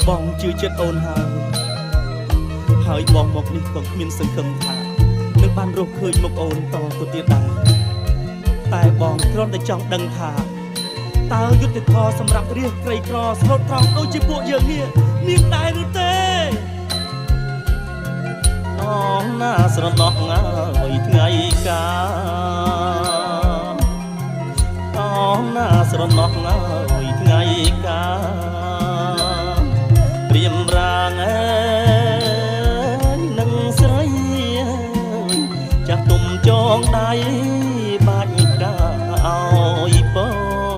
បងជឿចិត្តអូនហើយហើយបងមកនេះក៏គ្មានសង្ឃឹមថានឹងបានរកឃើញមុខអូនតទៅទៀតដែរតែបងគ្រាន់តែចង់ដឹងថាតើយុត្តិធម៌សម្រាប់រាស្ត្រក្រីក្រស្លូតត្រង់ដូចជាពួកយើងនេះមានដែរឬទេអងណាស្រណោះអើយថ្ងៃកាអងណាស្រណោះអើយថ្ងៃកាព្រៀមរាងអើយនឹងស្រីចាស់ទុំចងដៃ